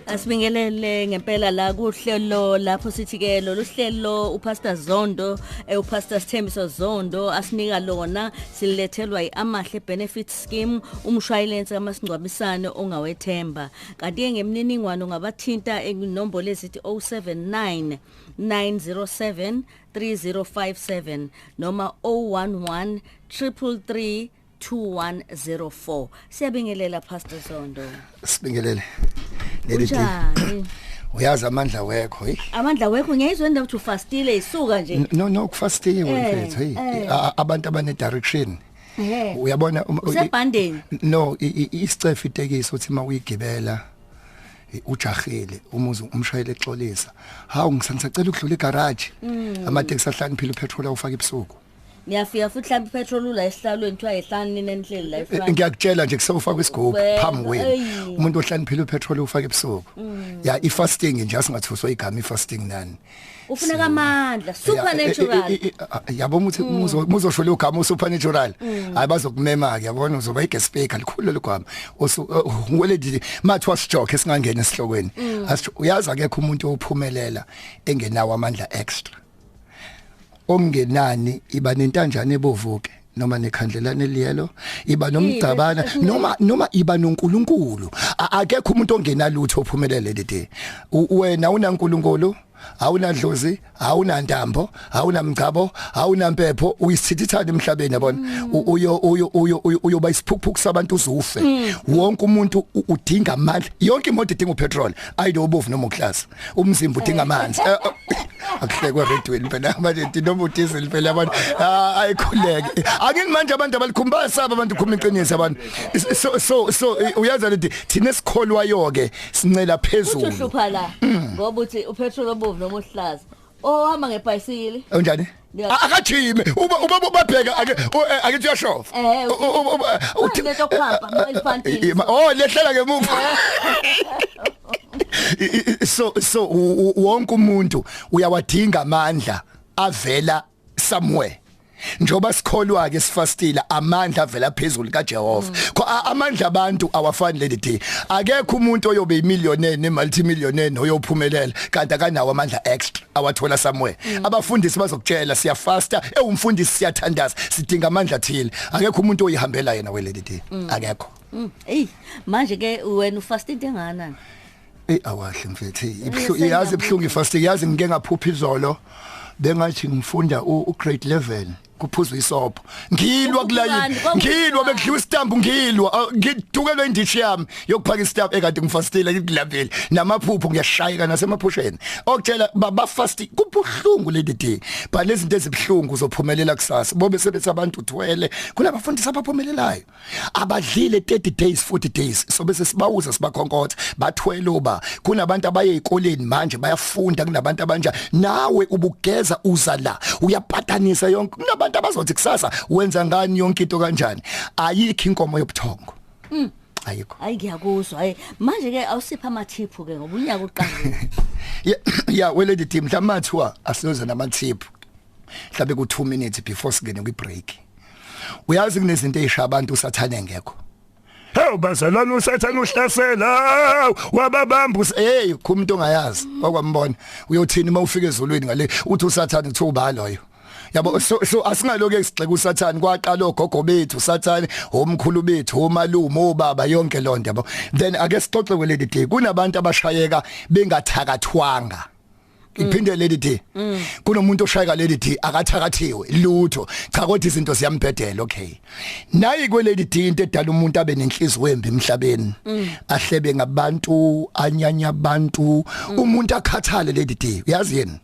Asibingelele ngempela la kuhlelo lapho sithi ke lolu hlelo uPastor Zondo, uPastor Sithembiso Zondo asinika lona, silethelwa iAmahle Benefit Scheme, umshwayilense kamasingcwabisane ongawethemba. Kanti ke ngemininingwane ungabathinta enombolo ezithi 079 907 3057 noma 011 333 2104. Siyabingelela, Pastor Zondo. Sibingelele. Lady D. Unjani? Uyazi amandla wekho, hey. Amandla wekho, ngiyayizwa indaba ukuthi ufastile isuka nje. No, kufastiwe, mfethu, hey. Abantu abane direction. Uyabona Usebhandeni. No, isicefe itekisi uthi mawuyigibela ujahile, umuzi umshayeli exolisa. Hawu, ngisacela ukudlula egarage. Amateksi ahlaniphile, upetrol awufaka ebusuku. Niyafika futhi mhlawumbe ipetrol ula esihlalweni, kuthiwa yehlani nina enihleli la efront. Ngiyakutshela nje, kusewufaka isigubhu phambi kwenu. Eyi. Umuntu ohlaniphile upetrol ufaka ebusuku. Ya, ifasting nje, asingathuswa igama ifasting nani. Ufuneka amandla supernatural. Yabo, ukuthi muzosho lo gama supernatural, hayi, bazokumema ke, yabona, uzoba i-guest speaker likhulu lo gama. Ngweledi mathiwa sijoke, singangena esihlokweni. Uyazi akekho umuntu ophumelela engenawo amandla extra. Ongenani iba nentanjane ebovuke noma nekhandlelane eliyelo, iba nomgcabana noma iba noNkulunkulu. Akekho umuntu ongenalutho ophumelele lede. Wena unaNkulunkulu, awunadlozi, awunantambo, awunamgcabo, awunampepho, uyisithithane emhlabeni, yabona. Uyo uyo uyo uyoba isiphukuphuku sabantu uzufe. Wonke umuntu udinga amandla. Yonke imoto idinga upetrol, ayide ubovu noma uklass. Umzimba udinga amanzi. Akuhlekwe redweni phela manje, noma udiesel phela abantu ayikhuleke. Angini manje abantu abalikhumba saba abantu khuluma iqiniso abantu. So uyazi lethi thina esikholwayo ke sincela Uthi phezulu. uhlupha la ngoba uthi upetrol obovu noma uhlaza. Ohamba ngebhayisikili. Unjani? Akajime uba ubabheka ake akithi uyashova. Uthi lento yokuhamba elifantini. Oh, lehlela ngemuva. So wonke umuntu uyawadinga amandla avela somewhere. Njoba sikholwa ke, sifastile, amandla avela phezulu kaJehova. Amandla abantu awafani, Lady D. Akekho umuntu oyobe imillionaire nemultimillionaire noyophumelela kanti akanawo amandla extra awathola somewhere. Abafundisi bazokutshela, siyafasta, ewumfundisi, siyathandaza, sidinga amandla athile. Akekho umuntu oyihambela yena we, Lady D, akekho. Ey, manje ke wena ufasta into engakanani? Ey, awahle mfethu, ibhlungu, yazi, ibhlungu ifasting. Yazi ngike ngaphupha izolo, bengathi ngifunda u grade 11, kuphuzwa isobho, ngilwa kulayini. Uphuzani? Ngilwa, bekudliwa isitambu, ngilwa. Ngithukelwe indishi yami yokuphaka isitambu ekade ngifastile, ngilambile. Namaphupho ngiyashayeka nasemaphusheni okutshela bafasti. Kubuhlungu, Lady D, but lezi zinto ezibhlungu uzophumelela kusasa. Bobe sebethi abantu uthwele. Kunabafundisi abaphumelelayo abadlile 30 days, 40 days, so bese sibawuza, sibakhonkotha, bathwele oba. Kunabantu abaye ezikoleni manje bayafunda, kunabantu abanja nawe ubugeza uza la uyapatanisa yonke. Kunabantu abazothi kusasa wenza ngani yonke into kanjani. Ayikho inkomo yobuthongo, ayikho. Hayi, ngiyakuzwa. Hayi, manje ke awusipha amathiphu ke ngoba unyaka uqalile. Yeah, well, Lady D, mhlawumbe mathiwa asiyoza namathiphu mhlawumbe ku 2 minutes before singene kwi break. Uyazi kunezinto ezisha abantu usathane engekho. Hey bazalwane, usathane uhlasela wababamba. Hey, kumuntu ongayazi okwambona uyothini uma ufika ezulwini ngale, uthi usathane kuthiwa uba loyo, yabo. So asingaloke sigxeka usathane. Kwaqala ogogo bethu usathane, omkhulu bethu, omalume, obaba, yonke lonto, yabo. Then ake sixoxe kwe, Lady D. Kunabantu abashayeka bengathakathwanga. Iphinde, Lady D, kunomuntu oshayeka, Lady D, akathakathiwe lutho, cha, kodwa izinto ziyambhedela. Okay, nayi kwe, Lady D, into edala umuntu abe nenhliziyo embi emhlabeni, ahlebe ngabantu, anyanya abantu, umuntu akhathale, Lady D. Uyazi yini,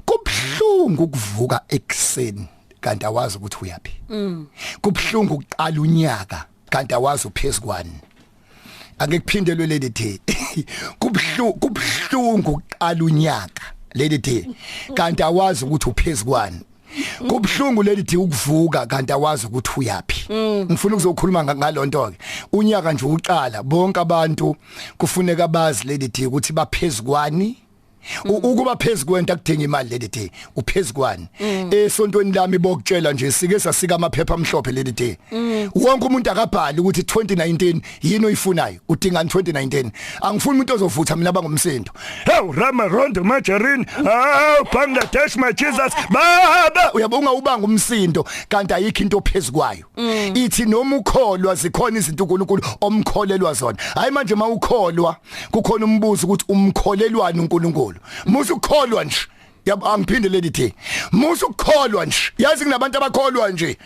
kubhlungu ukuvuka ekseni kanti awazi ukuthi uyapi. Kubhlungu ukuqala unyaka kanti awazi uphezukwani. Ake kuphindelwe, Lady D. Kubhlungu, kubhlungu ukuqala unyaka, Lady D, kanti awazi ukuthi uphezukwani. Kubhlungu, Lady D, ukuvuka kanti awazi ukuthi uyapi. Ngifuna ukuzokhuluma ngalonto ke. Unyaka nje uqala, bonke abantu kufuneka bazi, Lady D, ukuthi baphezukwani. Ukuba phezukwento akudinga imali leli day, uphezukwani? Esontweni lami bokutshela nje sike sasika amaphepha amhlophe leli day. Wonke umuntu akabhali ukuthi 2019 yini oyifunayo, udingani 2019. Angifuni umuntu ozovutha mina bangumsindo. Hey Rama Rondo Majerin, ah Bangladesh my Jesus, baba uyabonga ubanga umsindo kanti ayikho into ophezukwayo. Ithi noma ukholwa zikhona izinto uNkulunkulu omkholelwa zona. Hayi manje mawukholwa kukhona umbuzo ukuthi umkholelwani uNkulunkulu. Musu ukholwa nje, yabo angiphinde leli thi. Musu ukholwa nje, yazi kunabantu abakholwa nje.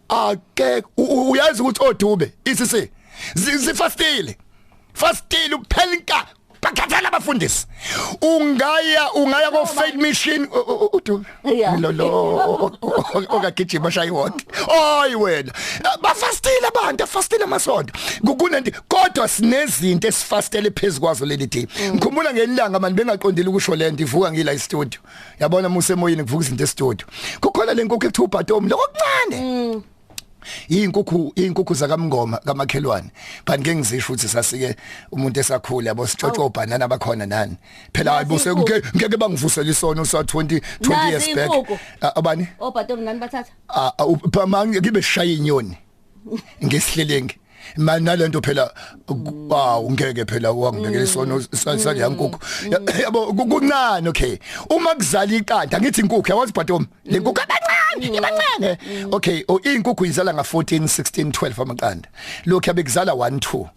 Ake uyazi ukuthi odube isisi zifastile. Fastile uphelinka bakhathela abafundisi. Ungaya ko faith mission udube. Lo lo okagijima shayi wonke. Hayi wena. Bafastile abantu, afastile amasonto. Kunento kodwa sinezinto esifastele phezukwazo leli day. Ngikhumbula ngelanga manje bengaqondile ukusho lento ivuka ngila e-studio. Yabona muse emoyeni kuvuka izinto e-studio. Kukhona lenkukhu ekuthiwa ubhatomi lokuncane. Inkukhu zakamngoma kamakhelwane but ngeke ngizisho ukuthi sasike umuntu esakhula yabo sitshotshwa obhanana bakhona nani phela hayibo ngeke bangivusele isono sa 20 years back. Abani obhatomi nani bathatha ngibe shaya inyoni ngesihlelenge manje nalento phela awu ngeke phela wangibekela isono sale yankukhu yabo kuncane. Okay, uma kuzala iqanda ngithi inkukhu yawazi bhatomi lenkukhu abancane abancane. Okay, inkukhu izala nga 14 16 12 amaqanda, lokho abekuzala 1 2.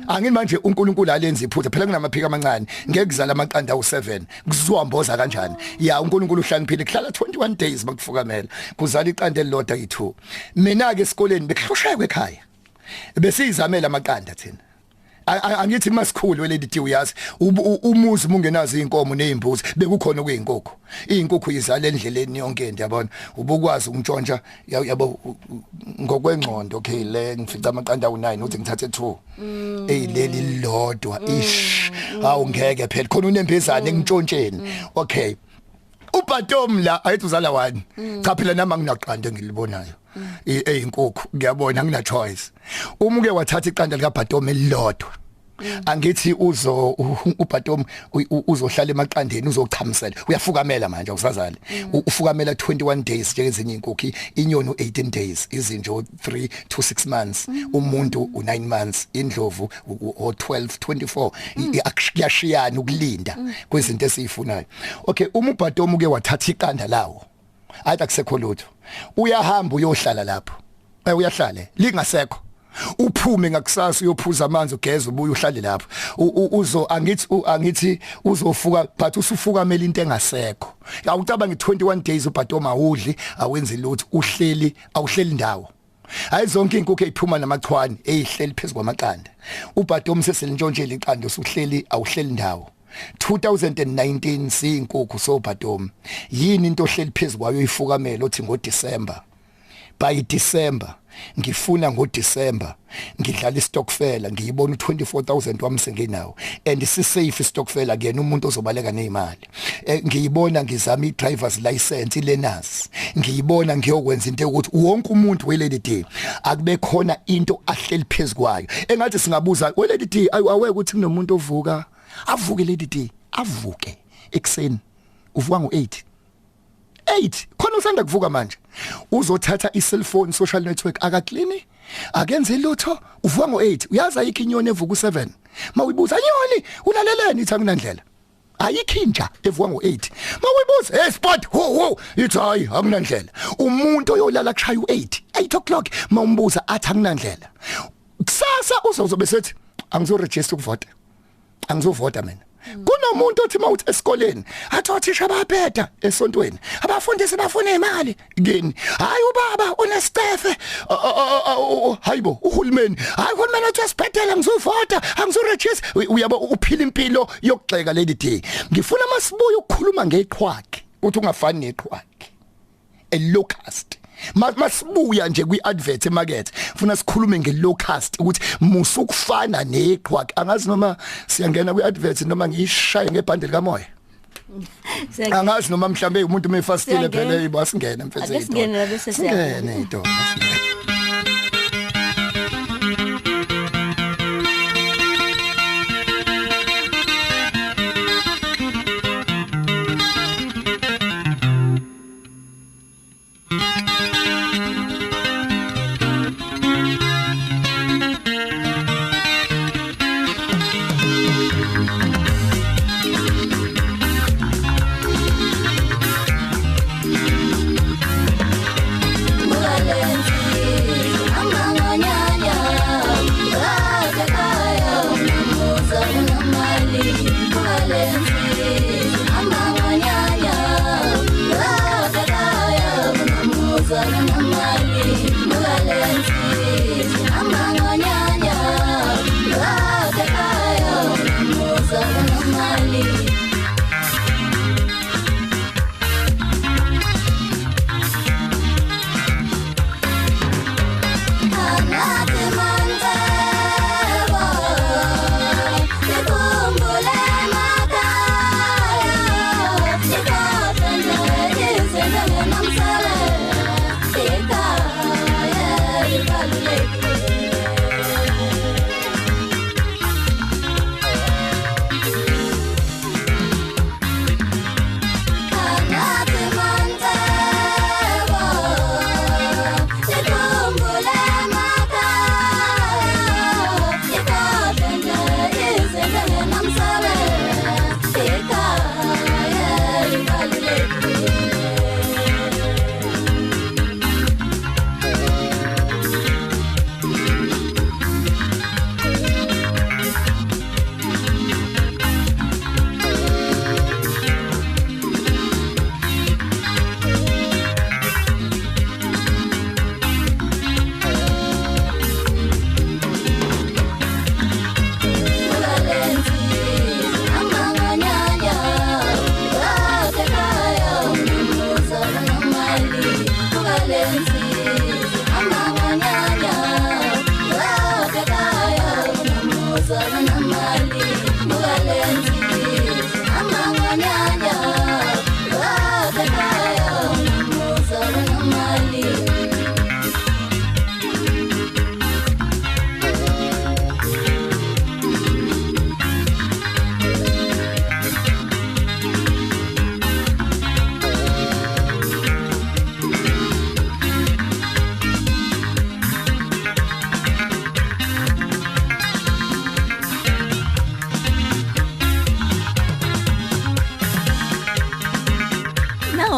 Angini manje uNkulunkulu alenza iphutha phela kunamaphika amancane ngeke kuzala amaqanda awu7 kuzohamboza kanjani? Ya uNkulunkulu uhlaniphile kuhlala 21 days bakufukamela kuzala iqanda elilodwa yi2. Mina ke esikoleni bekuhlushekwe ekhaya besizamela amaqanda thina. Angithi masikhulu leli di uyazi umuzi mungenazo inkomo nezimbuzi bekukhona okuyinkukhu. Izinkukhu izala endleleni yonke into yabona ubukwazi ukuntshontsha yabo ngokwengcondo. Okay le ngifica amaqanda awu9 uthi ngithathe 2 eyileli lodwa ish awu ngeke phela khona unembezane engintshontsheni. Okay ubhatom la ayithi uzala 1 cha phela nami anginaqanda engilibonayo eyinkukhu ngiyabona angina choice. Uma uke wathatha iqanda lika bhatom elilodwa angithi uzo ubhatom uzohlala emaqandeni uzochamisela uyafukamela manje awusazali ufukamela 21 days njengezinye inkukhu, inyoni u18 days, izinja 3 to 6 months, umuntu u9 months, indlovu u12 24. Kuyashiyana ukulinda kwezinto esizifunayo. Okay, uma ubhatom uke wathatha iqanda lawo athi akusekho lutho uyahamba uyohlala lapho uyahlala lingasekho uphume ngakusasa uyophuza amanzi ugeze ubuye uhlale lapho uzo angithi uzofuka but usufukamela into engasekho. Awucabanga 21 days ubhatoma awudli awenzi lutho uhleli awuhleli indawo. Hayi zonke inkukhu eziphuma namachwane ezihleli phezulu kwamaqanda ubhatoma seselintshontshela iqanda usuhleli awuhleli indawo. 2019 siyinkukhu sobhatomi yini into ohleli phezulu kwayo uyifukamela othi ngoDecember by December ngifuna ngoDecember ngidlala istokfela ngiyibona u24000 wami senginawo and si safe istokfela kuyena umuntu ozobaleka nezimali. Ngiyibona ngizama i-driver's license learners ngiyibona ngiyokwenza into ukuthi wonke umuntu we Lady D akube khona into ahleli phezulu kwayo. Engathi singabuza we Lady D awe ukuthi kunomuntu ovuka avuke Lady D avuke ekseni uvuka ngo8 8 khona usanda kuvuka manje uzothatha i-cellphone social network akaklini akenze lutho uvuka ngo8. Uyazi ayikho inyoni evuka u7 mawuyibuza nyoni ulaleleni ithi akunandlela ayikho inja evuka ngo8 mawuyibuza hey spot ho ho ithi hayi akunandlela. Umuntu oyolala kushaya u8 8 o'clock mawumbuza athi akunandlela kusasa uzobe sethi angizoregister ukuvota angizovota mina. Kunomuntu othi mawuthi esikoleni athi othisha bayabheda esontweni abafundisi bafuna imali kini hayi ubaba unesicefe hayibo uhulumeni hayi uhulumeni uthi asibhedela ngizovota angizoregister. Uyabo uphila impilo yokugxeka Lady D. Ngifuna masibuye ukukhuluma ngeqhwakhe uthi ungafani neqhwakhe a locust. Masibuya nje kwi-advert emarket funa sikhulume nge-locust ukuthi musukufana neqhwakhe. Angazi noma siyangena kwi-advert noma ngiyishaye ngebhande likamoya. Angazi noma mhlambe umuntu umefastile phela ibasingena mfethu isitolo. Singene isitolo.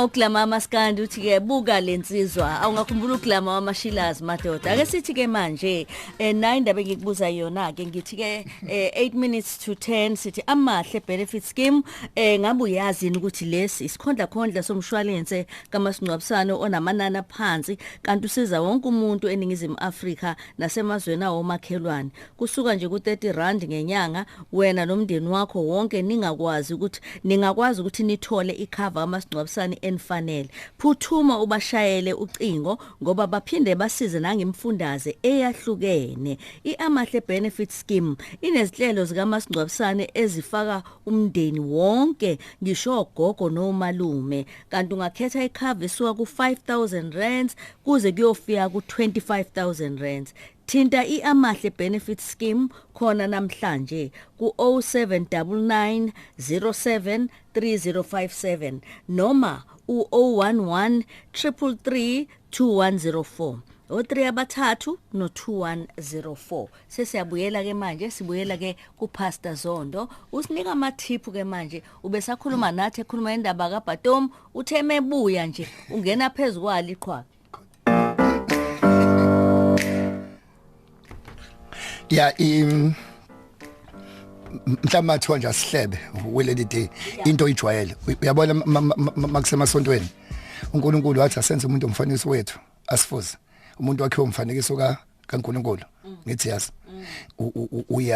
Uglama maskandi uthi ke buka lensizwa awungakhumbula uglama wamashilazi madoda. Ake sithi ke manje na indaba engikubuza yona ke ngithi ke 8 minutes to 10 sithi Amahle Benefit Scheme, ngabe uyazi ukuthi lesi isikhondla khondla somshwalense kamasingcwabisane onamanani aphansi kanti usiza wonke umuntu eNingizimu Afrika nasemazweni awomakhelwane kusuka nje ku30 rand ngenyanga. Wena nomndeni wakho wonke ningakwazi ukuthi nithole icover kamasingcwabisane enfanele. Phuthuma ubashayele ucingo ngoba baphinde basize nangemfundaze eyahlukene. iAmahle Benefit Scheme inezinhlelo zikamasingcwabisane ezifaka umndeni wonke ngisho gogo nomalume, kanti ungakhetha icover esuka ku5000 rands kuze kuyofika ku25000 rands. Thinta iAmahle Benefit Scheme khona namhlanje ku 0799 07 3057 noma u011 333 2104 o3 abathathu no 2104. Sesiyabuyela ke manje, sibuyela ke ku Pastor Zondo usinika amathiphu ke manje. Ubesakhuluma nathi ekhuluma indaba kaBhatom, uthe mebuya nje ungena phezukwali iqhwa. Ya mhlawumbe athiwa nje asihlebe weledi day into ijwayele. Uyabona makusemasontweni uNkulunkulu wathi asenze umuntu umfanekiso wethu asifuze. Umuntu wakhe umfanekiso kaNkulunkulu. Ngithi yazi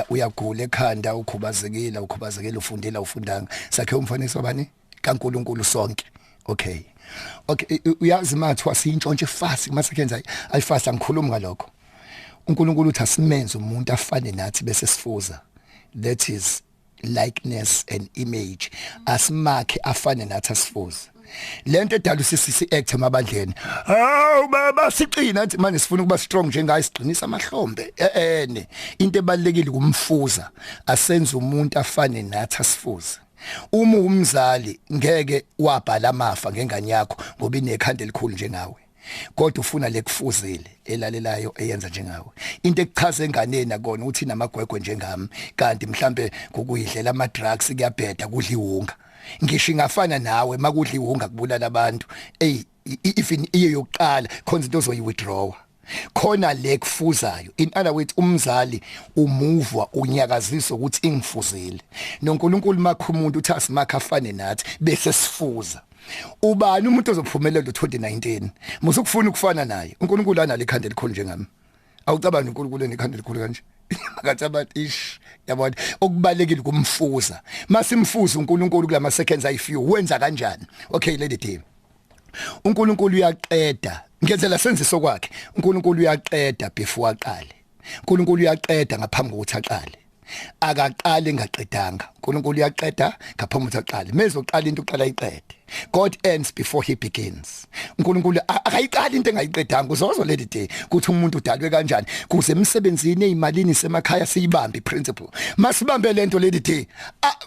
uyagula ekhanda, ukhubazekile ufundile ufundanga, sakhe umfanekiso bani kaNkulunkulu sonke. Okay, uyazi mathiwa siyintshontshe fast masekenza ayifast, angikhulumi ngalokho. uNkulunkulu uthi asimenze umuntu afane nathi bese sifuza. That is likeness and image. Asimakhe afane nathi asifuze. Lento edala usisi act emabandleni. Hawu baba siqina athi manje sifuna ukuba strong njengaye siqinisa amahlombe. Into ebalekile kumfuza, asenze umuntu afane nathi asifuze. Uma umzali ngeke wabhala amafa ngengane yakho ngoba inekhanda elikhulu njengawe. Kodwa ufuna lekufuzile elalelayo, eyenza njengawe. Into ekuchaza enganeni akona uthi namagwegwe njengami, kanti mhlambe kukuyidlela ama drugs, kuyabheda, kudla iwunga. Ngisho ingafana nawe, makudla iwunga kubulala abantu. Ey, even iye yokuqala khona into ozoyi withdraw khona le kufuzayo. In other words, umzali umuvwa unyakazisa ukuthi ingifuzile. NoNkulunkulu makho umuntu uthi asimakha afane nathi bese sifuza. Ubani umuntu ozophumelela ngo2019? Musukufuna ukufana naye. uNkulunkulu analo ikhanda elikhulu njengami. Awucabangi uNkulunkulu enekhanda elikhulu kanje? Makathi abantu ish, yabona, okubalekile kumfuza. Masimfuza uNkulunkulu kulama seconds ayi-few, wenza kanjani? Okay, Lady D, uNkulunkulu uyaqeda ngenzela senziso kwakhe. uNkulunkulu uyaqeda before aqale. uNkulunkulu uyaqeda ngaphambi kokuthi aqale. Akaqali ngaqedanga. uNkulunkulu uyaqeda ngaphambi kokuthi aqale. Mezoqala into, uqala iqede. God ends before he begins. uNkulunkulu akayiqali into engayiqedanga. Uzozwa, Lady D, ukuthi umuntu udalwe kanjani kuze emsebenzini, ezimalini, semakhaya, siyibambe principle. Masibambe lento, Lady D,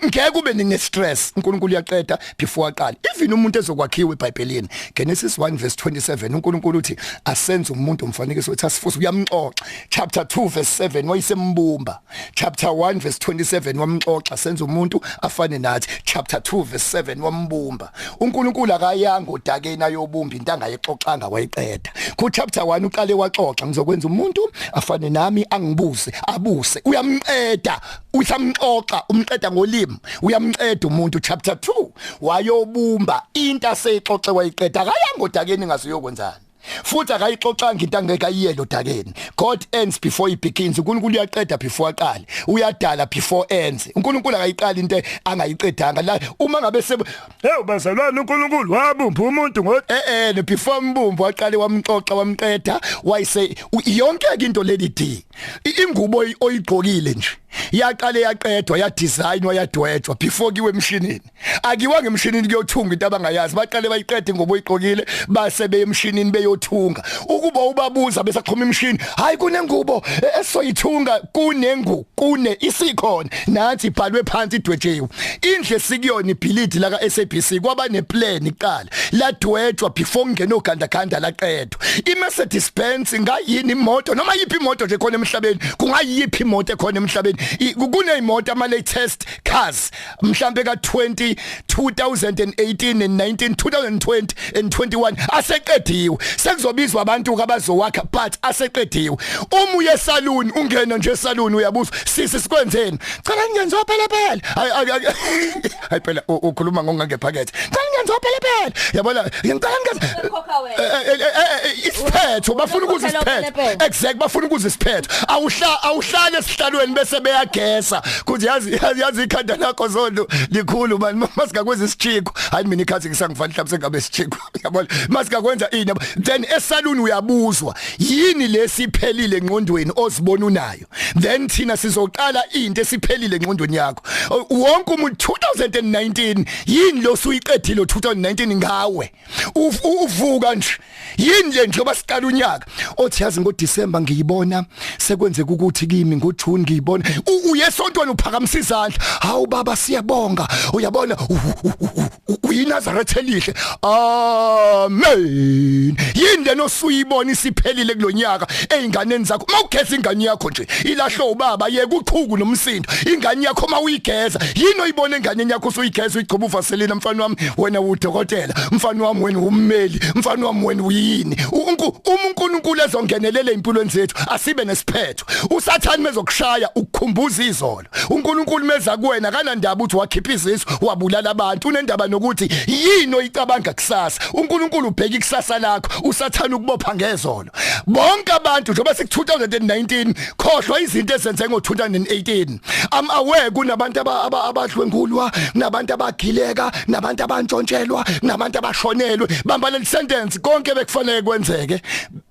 ngeke ube nine stress. uNkulunkulu uyaqeda before aqale. Even umuntu ezokwakhiwa eBhayibhelini, Genesis 1 verse 27, uNkulunkulu uthi asenze umuntu umfanekiso wethu, asifuze. Uyamxoxa. Chapter 2 verse 7 wayesembumba. Chapter 1 verse 27 wamxoxa, senza umuntu afane nathi. Chapter 2 verse 7 wambumba. uNkulunkulu akayanga odakeni ayobumba into angayixoxanga wayiqeda. Ku chapter 1 uqale waxoxa, ngizokwenza umuntu afane nami, angibuze, abuse. Uyamqeda, usamxoxa, umqeda ngolimi, uyamqeda umuntu. Chapter 2 wayobumba into aseyixoxe wayiqeda. Akayanga odakeni ngazuyokwenzani, futhi akayixoxanga into angeke ayiyele odakeni. God ends before he begins. uNkulunkulu uyaqeda before aqale. Uyadala before ends. uNkulunkulu akayiqali into angayiqedanga. La uma ngabe se Hey bazalwane, uNkulunkulu wabumba umuntu ngo Before mbumbo waqale wamxoxa, wamqeda, wayise yonke ke into. Lady D, ingubo oyigqokile nje yaqale yaqedwa, yadesignwa, yadwetshwa before kiwe emshinini. Akiwa ngemshinini kuyothunga into abangayazi. Baqale bayiqeda ingubo oyigqokile, base beye emshinini beyothunga. Ukuba ubabuza besaxhuma imshini, hayi, kunengubo esoyithunga, kunengu kune isikhona nathi, ibhalwe phansi, idwetshiwe. Indle sikuyona, ibhilidi la ka SABC, kwaba neplan iqala, ladwetshwa before kungena ogandaganda, laqedwa. iMercedes Benz ngayini imoto, noma yiphi imoto nje khona emhlabeni, kungayiphi imoto ekhona emhlabeni, kunezimoto ama latest cars mhlambe ka 20 2018 and 19, 2020 and 21, aseqediwe. Sekuzobizwa abantu abazowakha, but aseqediwe. Uma uye esalon, ungena nje esalon, uyabuza, "Sisi, sikwenzeni?" "Cela ningenziwa phela phela." Hayi hayi phela, ukhuluma ngongangephakethe. "Cela ningenziwa phela phela." Yabona, ngicela ningenza Ukhokha wena. Isiphetho bafuna ukuza Ukhokhela isiphetho. upelepele. Exact, bafuna ukuza isiphetho. Awuhlale esihlalweni bese beyagesa kuthi yazi ikhanda lakho zondo likhulu man, masingakwenza isijiko. Hayi, mina ikhathi ngisangifanele mhlawumbe sengabe isijiko, yabona, masingakwenza ini. Then esalon uyabuzwa, yini lesiphelile engqondweni ozibona unayo? Then thina sizoqala into esiphelile engqondweni yakho. Wonke umuntu, 2019, yini lo suyiqedile 2019 ngawe? Uvuka nje, yini le njengoba siqala unyaka othi yazi ngoDecember ngiyibona sekwenzeka ukuthi kimi, ngoJune ngiyibona uye esontweni, uphakamisa izandla, "Hawu baba, siyabonga." Uyabona, uyiNazaretha elihle, amen. Yini lena osuyibona isiphelile kulonyaka einganeni zakho? Mawugeza ingane yakho nje, ilahlo ubaba, yeka uchuku nomsindo, ingane yakho mawuyigeza, yini oyibona enganeni yakho usuyigeza, uyigcoba uvaselina? Mfana wami, wena udokotela. Mfana wami, wena ummeli. Mfana wami, wena uyini? Uma uNkulunkulu ezongenelela empilweni zethu, asibe nesiphetho. USathane mezokushaya, ukukhumbuza izolo. uNkulunkulu meza kuwena, kanandaba uthi wakhipha izisu, wabulala abantu. Unendaba nokuthi yini oyicabanga kusasa. uNkulunkulu ubheka ikusasa lakho, uSathane ukubopha ngezolo. Bonke abantu, njengoba siku 2019, khohlwa izinto ezenze ngo2018. I'm aware kunabantu abadlwengulwa, kunabantu abagileka, kunabantu abantshontshelwa, kunabantu abashonelwe. Bamba leli sentence: konke bekufanele kwenzeke.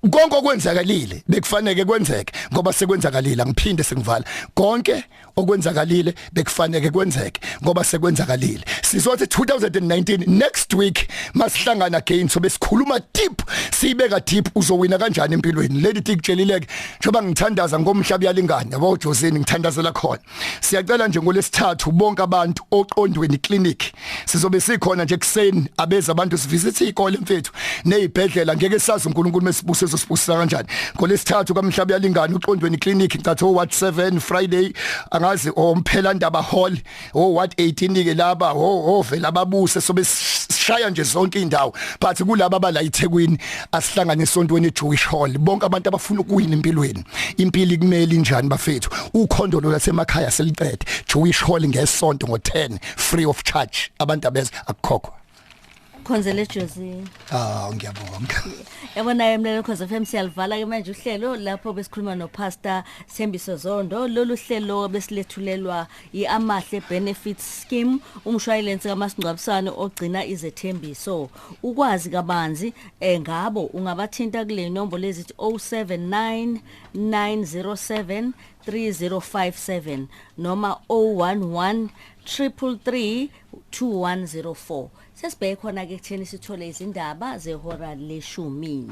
Konke okwenzakalile bekufanele kwenzeke ngoba sekwenzakalile. Angiphinde sengivala, konke okwenzakalile bekufanele kwenzeke ngoba sekwenzakalile. Sizothi 2019 next week masihlangana again, so besikhuluma deep, siyibeka deep, uzowina kanjani empilweni. Lady D, kutshelileke njengoba ngithandaza ngomhlaba yalingana yabo Josini, ngithandazela khona. Siyacela nje ngolesithathu bonke abantu oqondweni clinic sizobe sikhona nje ekseni, abeza abantu, sivisit izikole mfethu nezibhedlela. Ngeke sazi uNkulunkulu mesibuse sosibusisa kanjani. Ngolesithathu kamhlaba yalingana uqondweni clinic, ngicatha o ward 7, Friday angazi omphela ndaba hall o ward 18 ke laba o vela ababuse, sobe sishaya nje zonke indawo, but kulaba abala eThekwini asihlangane esontweni eJewish Hall. Bonke abantu abafuna ukuwina empilweni, impilo kumele injani bafethu, ukhondolo lasemakhaya seliqede. Jewish Hall ngesonto ngo10, free of charge, abantu abeza, akukhokhwa. Khonzele Josini. Ah, ngiyabonga. Yabona emlelo Khoze FM, siyalivala ke manje uhlelo lapho besikhuluma no Pastor Thembiso Zondo. Lolu hlelo besilethulelwa iAmahle Benefits Scheme, umshwayilense kamasingcwabisane ogcina izethembiso. Ukwazi kabanzi ngabo ungabathinta kule nombolo ezithi 079 907 3057 noma 011 333 2104. Sesibheke khona ke kutheni sithole izindaba zehora leshumi.